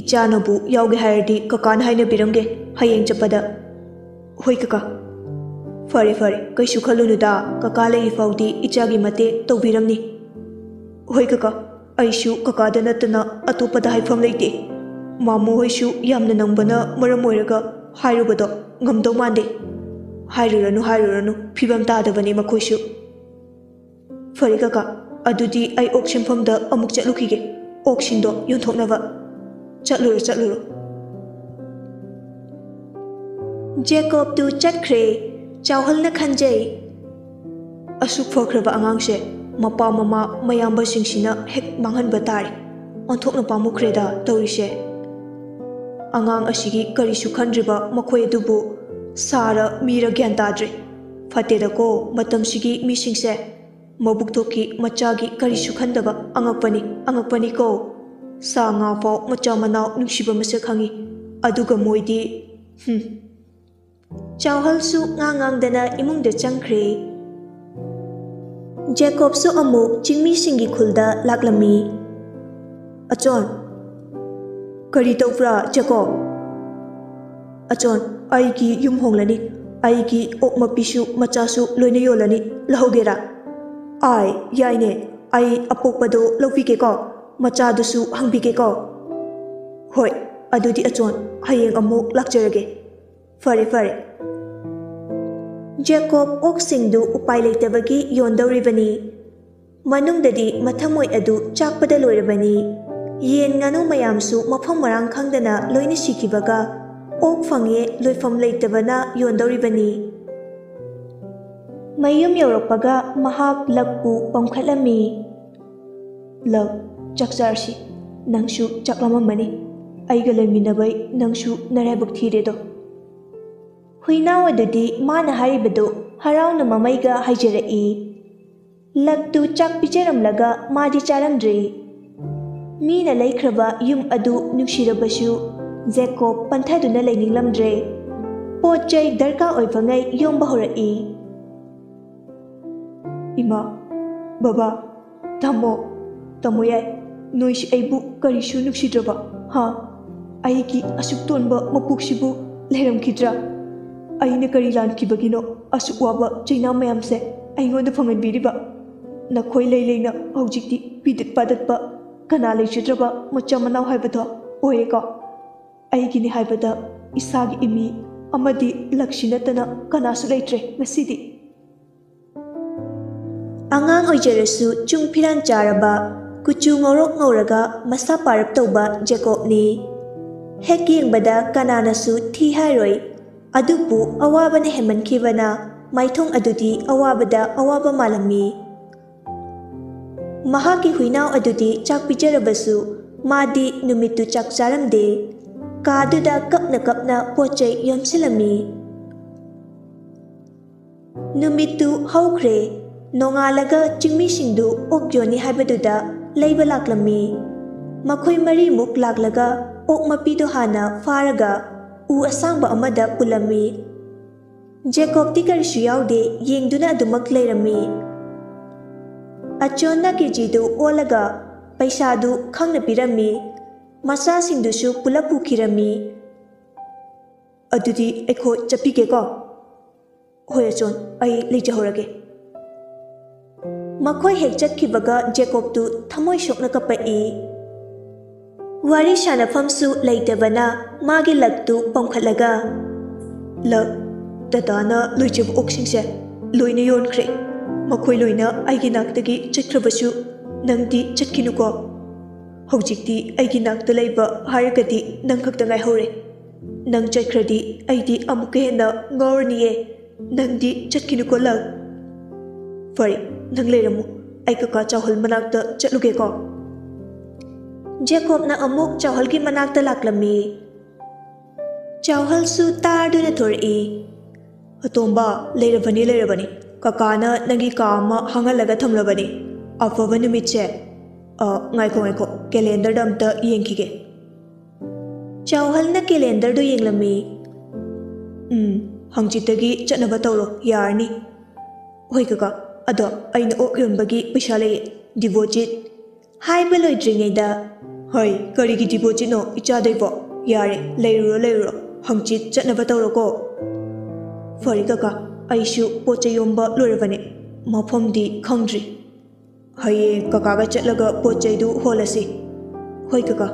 "ꯏꯆꯥꯅꯕꯨ ꯌꯥꯎꯒꯦ ꯍꯥꯏꯔꯗꯤ ꯀꯀꯥꯅ ꯍꯥꯏꯅꯕꯤꯔꯝꯒꯦ ꯍꯌꯦꯡ ꯆꯠꯄꯗ꯫" "ꯍꯣꯏ ꯀꯀꯥ꯫" "ꯐꯔꯦ, ꯐꯔꯦ, ꯀꯩꯁꯨ ꯈꯜꯂꯨꯅꯨꯗ, ꯀꯀꯥ ꯂꯩꯔꯤ ꯐꯥꯎꯗꯤ ꯏꯆꯥꯒꯤ ꯃꯇꯦꯡ ꯇꯧꯕꯤꯔꯝꯅꯤ꯫" "ꯍꯣꯏ ꯀꯀꯥ, ꯑꯩꯁꯨ ꯀꯀꯥꯗ ꯅꯠꯇꯅ ꯑꯇꯣꯞꯄꯗ ꯍꯥꯏꯐꯝ ꯂꯩꯇꯦ꯫" ꯃꯥꯃꯣ ꯍꯣꯏꯁꯨ ꯌꯥꯝꯅ ꯅꯪꯕꯅ ꯃꯔꯝ ꯑꯣꯏꯔꯒ ꯍꯥꯏꯔꯨꯕꯗꯣ ꯉꯝꯗꯧ ꯃꯥꯟꯗꯦ꯫ ꯍꯥꯏꯔꯨꯔꯅꯨ, ꯍꯥꯏꯔꯨꯔꯅꯨ, ꯐꯤꯕꯝ ꯇꯥꯗꯕꯅꯤ ꯃꯈꯣꯏꯁꯨ꯫ ꯐꯔꯦ ꯀꯀꯥ, ꯑꯗꯨꯗꯤ ꯑꯩ ꯑꯣꯛ ꯁꯦꯝꯐꯝꯗ ꯑꯃꯨꯛ ꯆꯠꯂꯨꯈꯤꯒꯦ, ꯑꯣꯛꯁꯤꯡꯗꯣ ꯌꯣꯟꯊꯣꯛꯅꯕ꯫ ꯆꯠꯂꯨꯔꯣ, ꯆꯠꯂꯨꯔꯣ꯫ ꯖꯦꯀꯣꯕꯇꯨ ꯆꯠꯈ꯭ꯔꯦ꯫ ꯆꯥꯎꯍꯜꯅ ꯈꯟꯖꯩ, "ꯑꯁꯨꯛ ꯐꯈ꯭ꯔꯕ ꯑꯉꯥꯡꯁꯦ ꯃꯄꯥ ꯃꯃꯥ ꯃꯌꯥꯝꯕꯁꯤꯡꯁꯤꯅ ꯍꯦꯛ ꯃꯥꯡꯍꯟꯕ ꯇꯥꯔꯦ꯫ ꯑꯣꯟꯊꯣꯛꯅ ꯄꯥꯝꯃꯨꯈ꯭ꯔꯦꯗ ꯇꯧꯔꯤꯁꯦ꯫" ꯑꯉꯥꯡ ꯑꯁꯤꯒꯤ ꯀꯔꯤꯁꯨ ꯈꯟꯗ꯭ꯔꯤꯕ ꯃꯈꯣꯏ ꯑꯗꯨꯕꯨ ꯁꯥꯔ ꯃꯤꯔ ꯒ꯭ꯌꯥꯟ ꯇꯥꯗ꯭ꯔꯦ꯫ ꯐꯠꯇꯦꯗꯀꯣ ꯃꯇꯝꯁꯤꯒꯤ ꯃꯤꯁꯤꯡꯁꯦ꯫ ꯃꯕꯨꯛ ꯊꯣꯛꯀꯤ ꯃꯆꯥꯒꯤ ꯀꯔꯤꯁꯨ ꯈꯟꯗꯕ ꯑꯉꯛꯄꯅꯤ, ꯑꯉꯛꯄꯅꯤꯀꯣ꯫ ꯁꯥ ꯉꯥ ꯐꯥꯎ ꯃꯆꯥ ꯃꯅꯥꯎ ꯅꯨꯡꯁꯤꯕ ꯃꯁꯛ ꯈꯪꯉꯤ꯫ ꯑꯗꯨꯒ ꯃꯣꯏꯗꯤ, ꯍꯨꯝ꯫ ꯆꯥꯎꯍꯜꯁꯨ ꯉꯥꯡ ꯉꯥꯡꯗꯅ ꯏꯃꯨꯡꯗ ꯆꯪꯈ꯭ꯔꯦ꯫ ꯖꯦꯀꯣꯕꯁꯨ ꯑꯃꯨꯛ ꯆꯤꯡꯃꯤꯁꯤꯡꯒꯤ ꯈꯨꯜꯗ ꯂꯥꯛꯂꯝꯃꯤ꯫ "ꯑꯆꯣꯟ, ꯀꯔꯤ ꯇꯧꯕ꯭ꯔꯥ ꯖꯦꯀꯣꯕ?" "ꯑꯆꯣꯟ, ꯑꯩꯒꯤ ꯌꯨꯝ ꯍꯣꯡꯂꯅꯤ꯫ ꯑꯩꯒꯤ ꯑꯣꯛ ꯃꯄꯤꯁꯨ ꯃꯆꯥꯁꯨ ꯂꯣꯏꯅ ꯌꯣꯜꯂꯅꯤ꯫ ꯂꯧꯍꯧꯒꯦꯔꯥ?" "ꯑꯥꯏ, ꯌꯥꯏꯅꯦ꯫ ꯑꯩ ꯑꯄꯣꯛꯄꯗꯣ ꯂꯧꯕꯤꯒꯦꯀꯣ꯫ ꯃꯆꯥꯗꯨꯁꯨ ꯍꯪꯕꯤꯒꯦꯀꯣ꯫" "ꯍꯣꯏ, ꯑꯗꯨꯗꯤ ꯑꯆꯣꯟ, ꯍꯌꯦꯡ ꯑꯃꯨꯛ ꯂꯥꯛꯆꯔꯒꯦ꯫" "ꯐꯔꯦ, ꯐꯔꯦ꯫" ꯖꯦꯀꯣꯕ ꯑꯣꯛꯁꯤꯡꯗꯨ ꯎꯄꯥꯏ ꯂꯩꯇꯕꯒꯤ ꯌꯣꯟꯗꯧꯔꯤꯕꯅꯤ꯫ ꯃꯅꯨꯡꯗꯗꯤ ꯃꯊꯃꯣꯏ ꯑꯗꯨ ꯆꯥꯛꯄꯗ ꯂꯣꯏꯔꯕꯅꯤ꯫ ꯌꯦꯟ ꯉꯥꯅꯨ ꯃꯌꯥꯝꯁꯨ ꯃꯐꯝ ꯃꯔꯥꯡ ꯈꯪꯗꯅ ꯂꯣꯏꯅ ꯁꯤꯈꯤꯕꯒ, ꯑꯣꯛ ꯐꯪꯉꯦ ꯂꯣꯏꯐꯝ ꯂꯩꯇꯕꯅ ꯌꯣꯟꯗꯧꯔꯤꯕꯅꯤ꯫ ꯃꯌꯨꯝ ꯌꯧꯔꯛꯄꯒ ꯃꯍꯥꯛ ꯂꯛꯄꯨ ꯄꯝꯈꯠꯂꯝꯃꯤ꯫ "ꯂꯛ, ꯆꯥꯛ ꯆꯥꯔꯁꯤ꯫ ꯅꯪꯁꯨ ꯆꯥꯛ ꯂꯥꯝꯃꯝꯃꯅꯤ꯫ ꯑꯩꯒ ꯂꯩꯃꯤꯟꯅꯕꯩ ꯅꯪꯁꯨ ꯅꯔꯥꯏꯕꯛ ꯊꯤꯔꯦꯗꯣ꯫" ꯍꯨꯏꯅꯥꯎ ꯑꯗꯨꯗꯤ ꯃꯥꯅ ꯍꯥꯏꯔꯤꯕꯗꯨ ꯍꯔꯥꯎꯅ ꯃꯃꯩꯒ ꯍꯥꯏꯖꯔꯛꯏ꯫ ꯂꯛꯇꯨ ꯆꯥꯛ ꯄꯤꯖꯔꯝꯂꯒ ꯃꯥꯗꯤ ꯆꯥꯔꯝꯗ꯭ꯔꯦ꯫ ꯃꯤꯅ ꯂꯩꯈ꯭ꯔꯕ ꯌꯨꯝ ꯑꯗꯨ ꯅꯨꯡꯁꯤꯔꯕꯁꯨ ꯖꯦꯀꯣꯕ ꯄꯟꯊꯗꯨꯅ ꯂꯩꯅꯤꯡꯂꯝꯗ꯭ꯔꯦ꯫ ꯄꯣꯠ ꯆꯩ ꯗꯔꯀꯥꯔ ꯑꯣꯏꯕꯉꯩ ꯌꯣꯝꯕ ꯍꯧꯔꯛꯏ꯫ "ꯏꯃꯥ, ꯕꯕꯥ, ꯇꯥꯃꯣ, ꯇꯥꯃꯣ ꯌꯥꯏ, ꯅꯣꯏꯁꯤ ꯑꯩꯕꯨ ꯀꯔꯤꯁꯨ ꯅꯨꯡꯁꯤꯗ꯭ꯔꯕ? ꯍꯥ? ꯑꯩꯒꯤ ꯑꯁꯨꯛ ꯇꯣꯟꯕ ꯃꯄꯣꯛꯁꯤꯕꯨ ꯂꯩꯔꯝꯈꯤꯗ꯭ꯔꯥ? ꯑꯩꯅ ꯀꯔꯤ ꯂꯥꯟꯈꯤꯕꯒꯤꯅꯣ ꯑꯁꯨꯛ ꯋꯥꯕ ꯆꯩꯅꯥ ꯃꯌꯥꯝꯁꯦ ꯑꯩꯉꯣꯟꯗ ꯐꯪꯍꯟꯕꯤꯔꯤꯕ? ꯅꯈꯣꯏ ꯂꯩ ꯂꯩꯅ ꯍꯧꯖꯤꯛꯇꯤ ꯄꯤꯗꯠ ꯄꯥꯗꯠꯄ ꯀꯅꯥ ꯂꯩꯖꯗ꯭ꯔꯕ ꯃꯆꯥ ꯃꯅꯥꯎ ꯍꯥꯏꯕꯗꯣ? ꯑꯣꯏꯌꯦꯀꯣ? ꯑꯩꯒꯤꯅꯤ ꯍꯥꯏꯕꯗ ꯏꯁꯥꯒꯤ ꯏꯃꯤ ꯑꯃꯗꯤ ꯂꯛꯁꯤ ꯅꯠꯇꯅ ꯀꯅꯥꯁꯨ ꯂꯩꯇ꯭ꯔꯦ ꯉꯁꯤꯗꯤ꯫ ꯑꯉꯥꯡ ꯑꯣꯏꯖꯔꯁꯨ ꯆꯨꯡ ꯐꯤꯔꯥꯟ ꯆꯥꯔꯕ, ꯀꯨꯆꯨ ꯉꯧꯔꯣꯛ ꯉꯧꯔꯒ ꯃꯁꯥ ꯄꯥꯔꯞ ꯇꯧꯕ ꯖꯦꯀꯣꯕꯅꯤ꯫ ꯍꯦꯛ ꯌꯦꯡꯕꯗ ꯀꯅꯥꯅꯁꯨ ꯊꯤ ꯍꯥꯏꯔꯣꯏ꯫ ꯑꯗꯨꯕꯨ ꯑꯋꯥꯕꯅ ꯍꯦꯟꯃꯟꯈꯤꯕꯅ ꯃꯥꯏꯊꯣꯡ ꯑꯗꯨꯗꯤ ꯑꯋꯥꯕꯗ ꯑꯋꯥꯕ ꯃꯥꯜꯂꯝꯃꯤ꯫ ꯃꯍꯥꯛꯀꯤ ꯍꯨꯏꯅꯥꯎ ꯑꯗꯨꯗꯤ ꯆꯥꯛ ꯄꯤꯖꯔꯕꯁꯨ ꯃꯥꯗꯤ ꯅꯨꯃꯤꯠꯇꯨ ꯆꯥꯛ ꯆꯥꯔꯝꯗꯦ꯫ ꯀꯥꯗꯨꯗ ꯀꯞꯅ ꯀꯞꯅ ꯄꯣꯠ ꯆꯩ ꯌꯣꯝꯁꯤꯜꯂꯝꯃꯤ꯫ ꯅꯨꯃꯤꯠꯇꯨ ꯍꯧꯈ꯭ꯔꯦ꯫ ꯅꯣꯡꯉꯥꯜꯂꯒ ꯆꯤꯡꯃꯤꯁꯤꯡꯗꯨ ꯑꯣꯛ ꯌꯣꯟꯅꯤ ꯍꯥꯏꯕꯗꯨꯗ ꯂꯩꯕ ꯂꯥꯛꯂꯝꯃꯤ꯫ ꯃꯈꯣꯏ ꯃꯔꯤꯃꯨꯛ ꯂꯥꯛꯂꯒ ꯑꯣꯛ ꯃꯄꯤꯗꯨ ꯍꯥꯟꯅ ꯐꯥꯔꯒ ꯎ ꯑꯁꯥꯡꯕ ꯑꯃꯗ ꯄꯨꯜꯂꯝꯃꯤ꯫ ꯖꯦꯀꯣꯕꯇꯤ ꯀꯔꯤꯁꯨ ꯌꯥꯎꯗꯦ, ꯌꯦꯡꯗꯨꯅ ꯑꯗꯨꯃꯛ ꯂꯩꯔꯝꯃꯤ꯫ ꯑꯆꯣꯟꯅ ꯀꯦꯖꯤꯗꯨ ꯑꯣꯜꯂꯒ ꯄꯩꯁꯥꯗꯨ ꯈꯪꯅ ꯄꯤꯔꯝꯃꯤ꯫ ꯃꯆꯥꯁꯤꯡꯗꯨꯁꯨ ꯄꯨꯂꯞ ꯄꯨꯈꯤꯔꯝꯃꯤ꯫ "ꯑꯗꯨꯗꯤ ꯑꯩꯈꯣꯏ ꯆꯠꯄꯤꯒꯦꯀꯣ?" "ꯍꯣꯏ ꯑꯆꯣꯟ, ꯑꯩ ꯂꯩꯖꯍꯧꯔꯒꯦ꯫" ꯃꯈꯣꯏ ꯍꯦꯛ ꯆꯠꯈꯤꯕꯒ ꯖꯦꯀꯣꯕꯇꯨ ꯊꯃꯣꯏ ꯁꯣꯛꯅ ꯀꯞꯄꯛꯏ꯫ ꯋꯥꯔꯤ ꯁꯥꯟꯅꯐꯝꯁꯨ ꯂꯩꯇꯕꯅ ꯃꯥꯒꯤ ꯂꯛꯇꯨ ꯄꯣꯝꯈꯠꯂꯒ, "ꯂꯛ, ꯇꯇꯥꯅ ꯂꯣꯏꯖꯕ ꯑꯣꯛꯁꯤꯡꯁꯦ ꯂꯣꯏꯅ ꯌꯣꯟꯈ꯭ꯔꯦ꯫ ꯃꯈꯣꯏ ꯂꯣꯏꯅ ꯑꯩꯒꯤ ꯅꯥꯛꯇꯒꯤ ꯆꯠꯈ꯭ꯔꯕꯁꯨ ꯅꯪꯗꯤ ꯆꯠꯈꯤꯅꯨꯀꯣ꯫ ꯍꯧꯖꯤꯛꯇꯤ ꯑꯩꯒꯤ ꯅꯥꯛꯇ ꯂꯩꯕ ꯍꯥꯏꯔꯒꯗꯤ ꯅꯪ ꯈꯛꯇ ꯉꯥꯏꯍꯧꯔꯦ꯫ ꯅꯪ ꯆꯠꯈ꯭ꯔꯗꯤ ꯑꯩꯗꯤ ꯑꯃꯨꯛꯀ ꯍꯦꯟꯅ ꯉꯥꯎꯔꯅꯤꯌꯦ꯫ ꯅꯪꯗꯤ ꯆꯠꯈꯤꯅꯨꯀꯣ ꯂꯛ꯫" "ꯐꯔꯦ, ꯅꯪ ꯂꯩꯔꯝꯃꯨ꯫ ꯑꯩ ꯀꯀꯥ ꯆꯥꯎꯍꯜ ꯃꯅꯥꯛꯇ ꯆꯠꯂꯨꯒꯦꯀꯣ꯫" ꯖꯦꯀꯣꯕꯅ ꯑꯃꯨꯛ ꯆꯥꯎꯍꯜꯒꯤ ꯃꯅꯥꯛꯇ ꯂꯥꯛꯂꯝꯃꯤ꯫ ꯆꯥꯎꯍꯜꯁꯨ ꯇꯥꯔꯗꯨꯅ ꯊꯣꯔꯛꯏ꯫ "ꯑꯇꯣꯝꯕ, ꯂꯩꯔꯕꯅꯤ, ꯂꯩꯔꯕꯅꯤ꯫ ꯀꯀꯥꯅ ꯅꯪꯒꯤ ꯀꯥ ꯑꯃ ꯍꯥꯡꯍꯜꯂꯒ ꯊꯝꯂꯕꯅꯤ꯫ ꯑꯐꯕ ꯅꯨꯃꯤꯠꯁꯦ꯫" "ꯑ, ꯉꯥꯏꯈꯣ, ꯉꯥꯏꯈꯣ, ꯀꯦꯂꯦꯟꯗꯔꯗ ꯑꯝꯇ ꯌꯦꯡꯈꯤꯒꯦ꯫" ꯆꯥꯎꯍꯜꯅ ꯀꯦꯂꯦꯟꯗꯔꯗꯨ ꯌꯦꯡꯂꯝꯃꯤ꯫ "ꯎꯝ, ꯍꯪꯆꯤꯠꯇꯒꯤ ꯆꯠꯅꯕ ꯇꯧꯔꯣ, ꯌꯥꯔꯅꯤ꯫" "ꯍꯣꯏ ꯀꯀꯥ, ꯑꯗꯣ ꯑꯩꯅ ꯑꯣꯛ ꯌꯣꯟꯕꯒꯤ ꯄꯩꯁꯥ ꯂꯩꯌꯦ, ꯗꯤꯄꯣꯖꯤꯠ꯫" ꯍꯥꯏꯕ ꯂꯣꯏꯗ꯭ꯔꯤꯉꯩꯗ, "ꯍꯣꯏ, ꯀꯔꯤꯒꯤ ꯗꯤꯄꯣꯖꯤꯠꯅꯣ, ꯏꯆꯥꯗꯩꯕꯣ? ꯌꯥꯔꯦ, ꯂꯩꯔꯨꯔꯣ, ꯂꯩꯔꯨꯔꯣ, ꯍꯪꯆꯤꯠ ꯆꯠꯅꯕ ꯇꯧꯔꯣꯀꯣ꯫" "ꯐꯔꯦ ꯀꯀꯥ, ꯑꯩꯁꯨ ꯄꯣꯠ ꯆꯩ ꯌꯣꯝꯕ ꯂꯣꯏꯔꯕꯅꯦ, ꯃꯐꯝꯗꯤ ꯈꯪꯗ꯭ꯔꯤ꯫ ꯍꯌꯦꯡ ꯀꯀꯥꯒ ꯆꯠꯂꯒ ꯄꯣꯠ ꯆꯩꯗꯨ ꯍꯣꯜꯂꯁꯤ꯫" "ꯍꯣꯏ ꯀꯀꯥ꯫"